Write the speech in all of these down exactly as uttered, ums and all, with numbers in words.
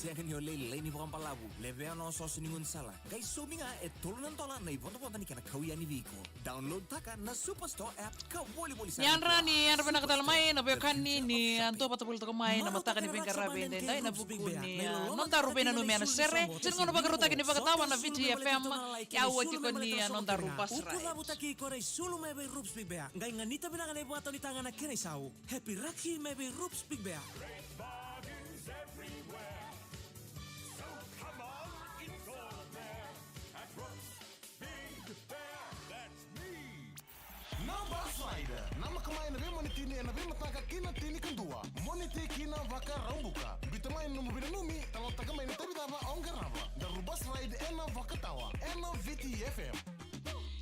Sega ni o lailai ni vakabalavu, levea na osooso ni gaunisala. Qai saumi ga e tolu na dola na ivodovodo ni kena kau yani vei iko. Download taka na Superstore app ka volivoli sara. Yadra ni yadra vinaka tale mai na veiwekani ni a dua vata voli toka mai na mataka ni veiqaravi edaidai ena vuku ni a nodaru veinanumi ena sere. Sega ni gauna vakarautaki ni vakatawa na Viti F M. Ia au a tiko ni a nodaru bus ride. Ukucataki iko na isulu mai vei Rups Big Bear. Qai ganita vinaka na ivakataunitaga na kena isau. Happy Raki mai vei Rups Big Bear. Great bargains everywhere. So come on, it's all there at Rups Big Bear. That's me. Na Bus Ride, namaka mai na veimonitini ena veimataka ki na tinikadua. Moniti ki na Vakaraubuka. Biuta mai na nomu veinanumi, talanoataka mai na itavi cava o qarava. Daru Bus Ride ena Vakatawa, ena Viti F M.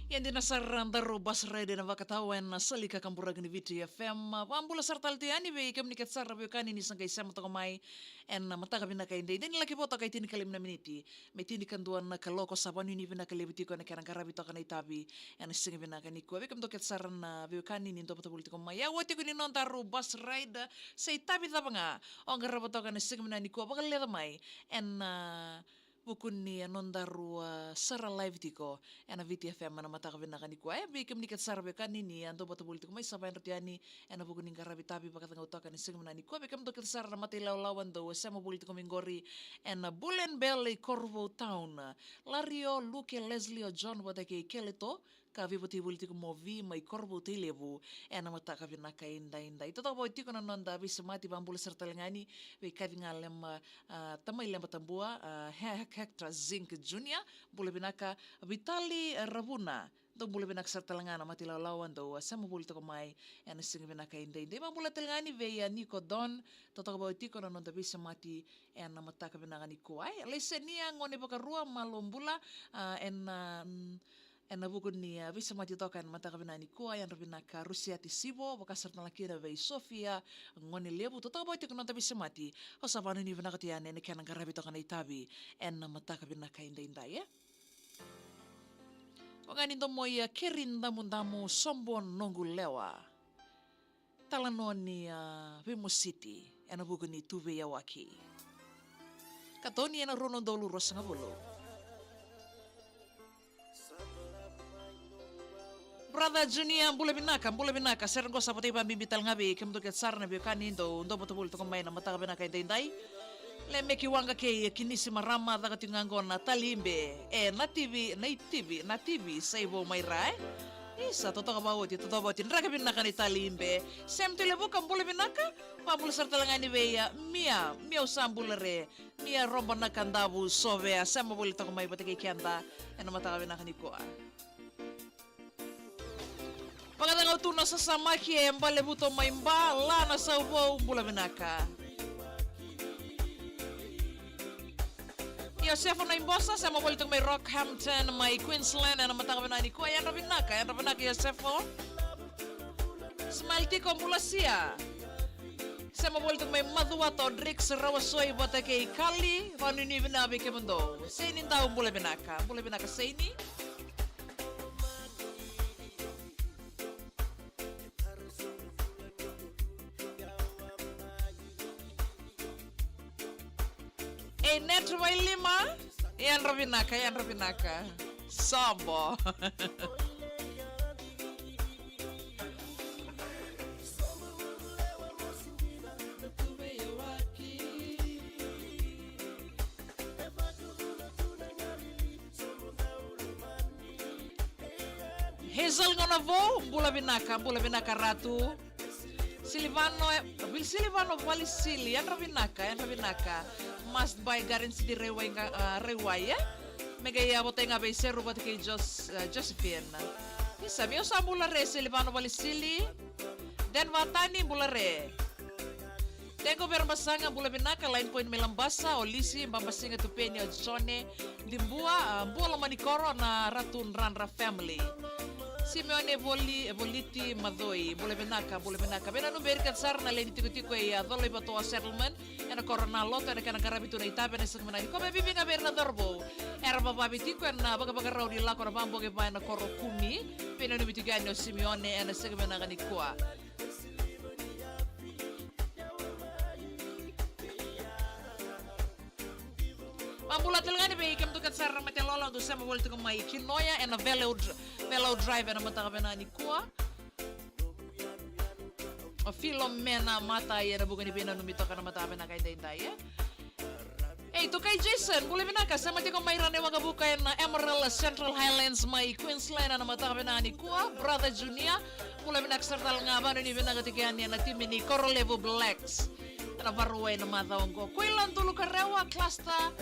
Ia dina sara, daru Bus Ride ena Vakatawa ena sala ni kakaburaki ni Viti F M. Vakabula sara tale tu yani vei kemuni kece sara veiwekani ni sa qai sema toka mai ena mataka vinaka edaidai, ni laki vo toka e tinikalima na miniti me tinikadua na kaloko. Sa vakanuinui vinaka levu tiko ena kena qaravi toka na itavi ena siga vinaka nikua. Vei kemudou kece sara na veiwekani ni dua vata voli tiko mai, ia au a tiko ni nodaru Bus Ride. Se itavi cava ga o qarava toka ena siga vinaka nikua, vakaleca mai ena vuku ni a nodaru a sara live tiko ena Viti F M ena mataka vinaka nikua. E vei kemuni kece sara veiwekani ni a dua vata voli tiko mai, sa vakayadrati yani ena vuku ni qaravi itavi vakacagau toka ena siga vinaka nikua. Vei kemudou kece sara na matailawalawa dou a sema voli tiko mai qori ena Bull and Bell i Korovou Town. Lario, Luke, Leslie, o John vata kei Keleto, ka veivotei voli tiko mo Vi mai Korovou, Tailevu, ena mataka vinaka edaidai. Totoka vou tiko na noda veisemati, vakabula sara tale ga yani vei Kaci Galema, a, Tamai Leba Tabua, a, He-, Hector Zink Junior, bula vinaka. Vitali Ravuna, dou bula vinaka sara tale ga na matailawalawa dou a sema voli toka mai ena siga vinaka edaidai. Vakabula tale ga yani vei a Niko Don, totoka vou tiko na noda veisemati ena mataka vinaka nikua. E, Laisenia Gone Vakarua, malo bula, a, ena, mm, ena vuku ni, a, veisemati toka ena mataka vinaka nikua. Yadra vinaka Rusiati Sivo, vaka sara tale kina vei Sofia Gonelevu, totoka vou tiko na noda veisemati. Au sa vakanuinui vinaka tu yani ena kena qaravi toka na itavi ena mataka vinaka edaidai, e. Vaka ni domoi a Keri Damudamu, Sobo Noqu Lewa. Talanoa ni, a, veimositi ena vuku ni tu veiyawaki. Katoni ena rua na udolu ruasagavulu. Brother Junior, bula vinaka, bula vinaka. Sere qo sa votei vakabibi tale ga vei kemudou kece sara na veiwekani dou, dou vata voli toka mai na mataka vinaka edaidai. Lemeki Waqa kei Kinisi Marama, caka tiko ga qo na Tali Ibe. E, na T V, na i T V, na T V sa i vou mai ra, e. Isa, totoka vou oti, totoka vou oti. Draki vinaka ni Tali Ibe. Sem Tui Levuka, bula vinaka. Vakabula sara tale ga yani vei a Mia, Mia, au sa bula re. Mia Roba Nakadavu Sovea, sema voli toka mai vata kei keda ena mataka vinaka nikua. Vakacagau tu na sasamaki e Balevuto mai Ba, la na Sauvou, bula vinaka. Iosefa Naibosa, sema voli toka mai Rockhampton mai Queensland ena mataka vinaka nikua. Yadra vinaka, yadra vinaka Iosefa. Smile tiko, bula sia. Sema voli toka mai Macuata o Drix Rawasoi vata kei Kali, vakanuinui vinaka vei kemudou. Seini Dau, bula vinaka, bula vinaka Seini. E Net Vailima, yadra vinaka, yadra vinaka. Sobo. Hazel Gonavou, bula vinaka, bula vinaka Ratu. Silivano, e, Vil-, Silivano Valisili, yadra vinaka, yadra vinaka. Must buy Garden City Raiwai ga, a, Raiwai, e? Me qai a votai ga vei Seru vata kei Jos-, a, Josephine. Isa, Mia, au sa bula re, Silivano Valisili. Den Vatani, bula re. Teko Vera Basaga, bula vinaka, Line Point mai Labasa, o Lisi, Babasiga Tupeni, o Jone, Dibua, a, Bua Lomanikoro, na Ratu Dradra family. Simeone Voli, e, Voliti Macoi, bula vinaka, bula vinaka. Veinanumi vei ira kece sara na lewe ni tikotiko e, a, Colo i Vatoa Settlement, ena koro Naloto, ena kena qaravi tu na itavi ena siga vinaka nikua. Me vivi ga vei ira na cauravou era vavavi tiko ena vakavakarau ni lako na vaboke va ena koro Kumi. Veinanumi tiko yani o Simeone ena siga vinaka nikua. Bula tale ga ni vei kemudou kece sara na mate lolo dou sema voli tiko mai Kinoya ena Velau, Velau Drive ena mataka vinaka nikua. O Filomena Matai ena vuku ni veinanumi toka na mataka vinaka edaidai, e. Ei, Tokai Jason, bula vinaka, sema tiko mai Ranaiwaqavuka ena Emerald Central Highlands mai Queensland ena mataka vinaka nikua. Brother Junior, bula vinaka sara tale ga, vanuinui vinaka tiko yani ena timi ni Korolevu Blacks ena Vakarauwai ena macawa oqo. Kuila Dulukarewa Cluster,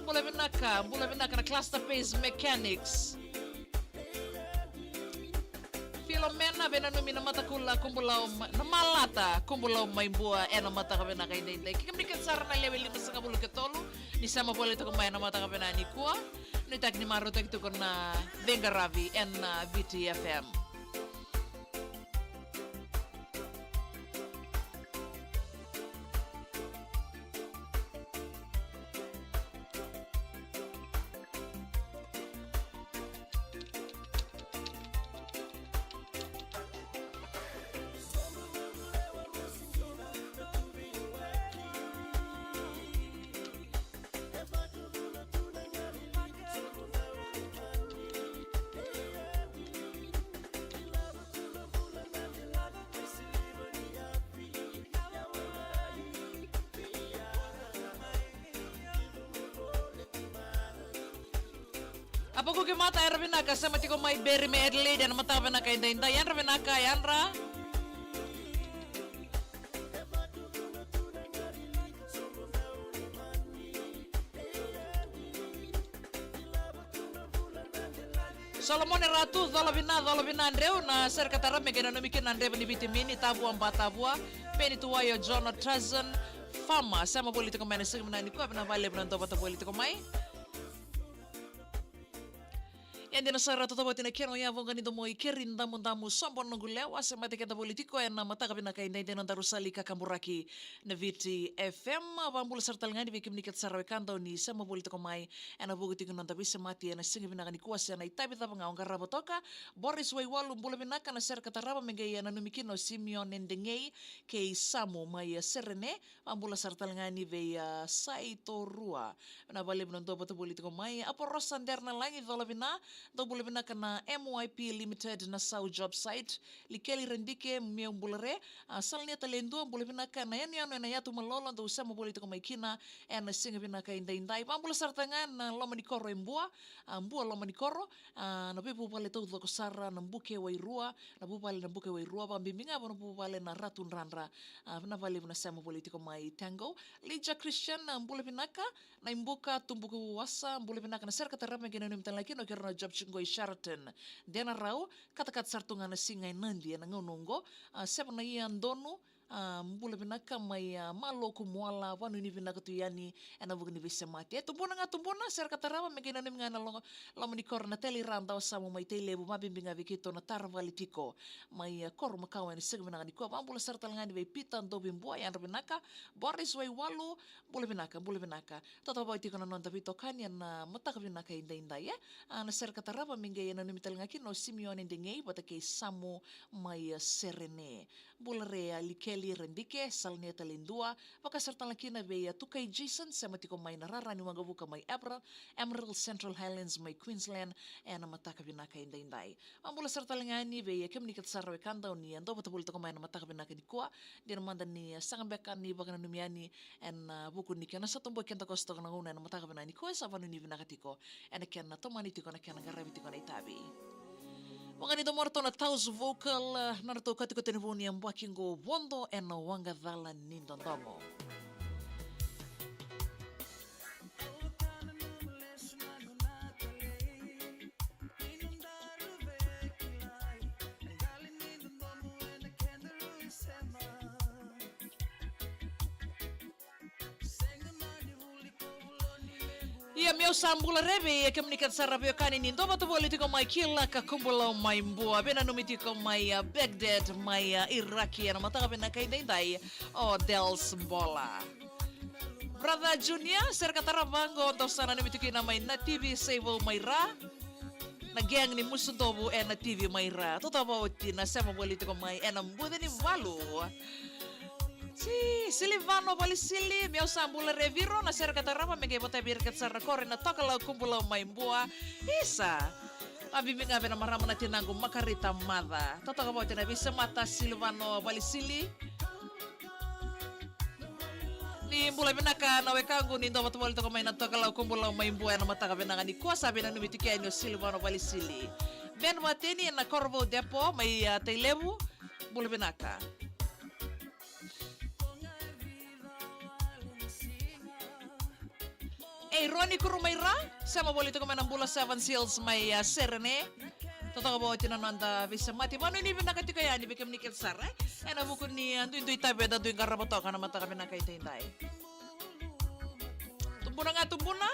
bula vinaka, bula vinaka na Cluster Pace Mechanics. Filomena, veinanumi na Matakula, Kubulau, ma-, na Malata, Kubulau mai Bua ena mataka vinaka edaidai. Kei kemuni kece sara na lewe limasagavulu ka tolu ni sema voli tiko mai ena mataka vinaka nikua. Nuitaki ni marautaki tiko na veiqaravi ena Viti F M. A Pakuki Mata, yadra vinaka, sema tiko mai Barrie me Adelaide ena mataka vinaka edaidai, yadra vinaka, yadra. Solomone Ratu, cola vina, cola vina dreu na sere ka tara me qai nanumi kina na dreva ni vitimini, Tavua Ba Tavua, Peni Tuwayo, Jona Tazan, Fama, sema voli tiko mai na siga vinaka nikua, vinaka vakalevu na dou vata voli tiko mai. Ia dina sara, tautauvata na kena oya, voqa ni domo i keri damudamu, sobo na noqu lewa, sema tiko keda voli tiko ena mataka vinaka edaidai, na daru sali ka kaburaki na Viti F M. Vakabula sara tale ga yani vei kemuni kece sara wekada o ni sema voli tiko mai ena vuku tiko ni noda veisemati ena siga vinaka nikua, se na itavi cava ga o qarava toka. Boris Waiwalu, bula vinaka, na sere ka tarava me qai nanumi kina o Simeone Degei kei Samu mai Serene. Vakabula sara tale ga yani vei, a, Saitorua. Vinaka vakalevu na dou vata voli tiko mai. Aporosa Dernalagi, cola vina, dou bula vinaka na M Y P Limited na Sau Job Site. Likeli Radike, meu bula re. A, Salania Taledua, bula vinaka na yanuyanu ena yatu malolo dou sema voli tiko mai kina ena siga vinaka edaidai. Vakabula sara tale ga na loma ni koro e Bua, a, Bua loma ni koro, a, na veivuvale taucoko sara na Buke Wairua, na vuvale na Buke Wairua, vakabibi ga vua na vuvale na Ratu Dradra, a, vinaka vakalevu na sema voli tiko mai Tango. Lija Christian, a, bula vinaka, na iBuka Tubuku Wasa, bula vinaka, na sere ka tarava me qai nanumi tale ga kina o keirau na Job Chiqo i Sheraton. Dena rau, katakata sara tu ga na siga e Nadi ena gauna oqo, a, Seva na Ia Donu, a, bula vinaka mai, a, Maloku Moala, vanuinui vinaka tu yani ena vuku ni veisemati. E Tubuna ga Tubuna, sere ka tarava me qai nanumi ga na lo-, loma ni koro na Tele i Radawa Samu mai Tailevu, vakabibi ga vei keitou na tara vale tiko mai, a, koro makawa ena siga vinaka nikua. Vakabula sara tale ga yani vei Pita Dovibua, yadra vinaka, Boris Waiwalu, bula vinaka, bula vinaka. Tautauvata tiko na noda veitokani ena mataka vinaka edaidai, e. A, na sere ka tarava me qai nanumi tale ga kina o Simeone Degei vata kei Samu mai, a, Serene. Bula re, a, Likeli Radike, Salania Taledua, vaka sara tale kina vei, a, Tukai Jason, sema tiko mai na rara ni waqavuka mai Emerald, Emerald Central Highlands mai Queensland, ena mataka vinaka edaidai. Vakabula sara tale ga yani vei kemuni kece sara wekada o ni a dou vata voli toka mai ena mataka vinaka nikua. Dina mada ni a saga beka ni vakananumi yani ena, a, vuku ni kena sa tobo keda koso toka na gauna ena mataka vinaka nikua, sa vanuinui vinaka tiko ena kena tomani tiko na kena qaravi tiko na itavi. Vaka ni domo ratou na Taus Vocal, a, na ratou katikati ni vou ni yabaki qo, Vodo ena Waqacala ni Dodomo. Ia meu sa bula re vei kemuni kece sara veiwekani ni dou vata voli tiko mai Kilaka Kubulau mai Bua, veinanumi tiko mai, a, Baghdad mai, a, Iraki ena mataka vinaka edaidai, o Dels Bola. Brother Junior, sere ka tarava qo dou sa nanumi tiko kina mai Nativi Seivou mai Ra. Na gang ni Musudovu ena Nativi mai Ra. Tautauvata oti na sema voli tiko mai ena buca ni valu. Si, Silivano Valisili, meu sa bula re viro na sere ka tarava me qai vota vei ira kece sara na koro ena Tokalau Kubulau mai Bua. Isa. A bibi ga vei na marama na tinaqu Makarita Maca. Totoka vauti na veisemata Silivano Valisili. Ni bula vinaka na wekaqu ni dua vata voli toka mai na Tokalau Kubulau mai Bua ena mataka vinaka ni kua sa veinanumi tiko yani o Silivano Valisili. Ben Vateni ena Korovou Depo mai a Tailevu. Bula vinaka. Ei, Roni Kurumaira, sema voli tiko mai na Bula Seven Seals mai a Serene. Totoka vauti na noda veisemati. Vanua ni vinaka tiko yani vei kemuni kece sara. Ena vuku ni a duidui tavi eda dui qarava toka na mataka vinaka i daidai. Tubuna ga tubuna.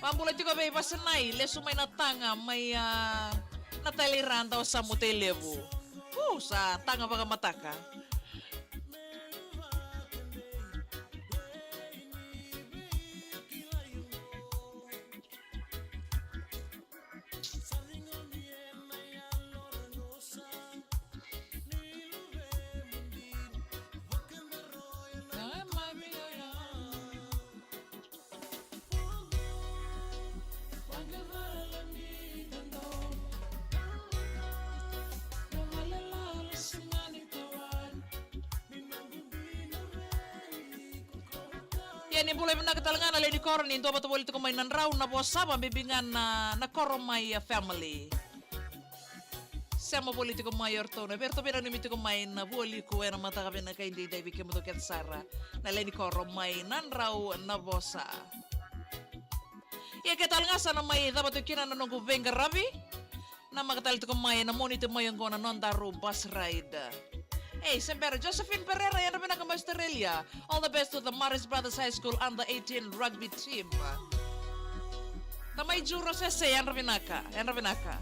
Vabula tiko vei Vasenai, lesu mai na taga mai a na tale ira da o Samu Tailevu. Uu, sa taga vakamataka. Ia ni bula vinaka tale ga na lewe ni koro ni dua vata voli tiko mai na drau na vosa, vabibi ga na, na koro mai a family. Sema voli tiko mai o ratou na vei ratou veinanumi tiko mai na Vualiku ena mataka vinaka i daidai vei kemudou kece sara na lewe ni koro mai na drau na vosa. Ia ke tale ga sa na mai cava tu kina na noqu veiqaravi. Na maka tale tiko mai na Moniti mai oqo na nodaru bus ride. Ei, se bera, Josephine Pereira, yadra vinaka mai Australia. All the best to the Marist Brothers High School under eighteen rugby team. Tamai Juro Sese, yadra vinaka, yadra vinaka.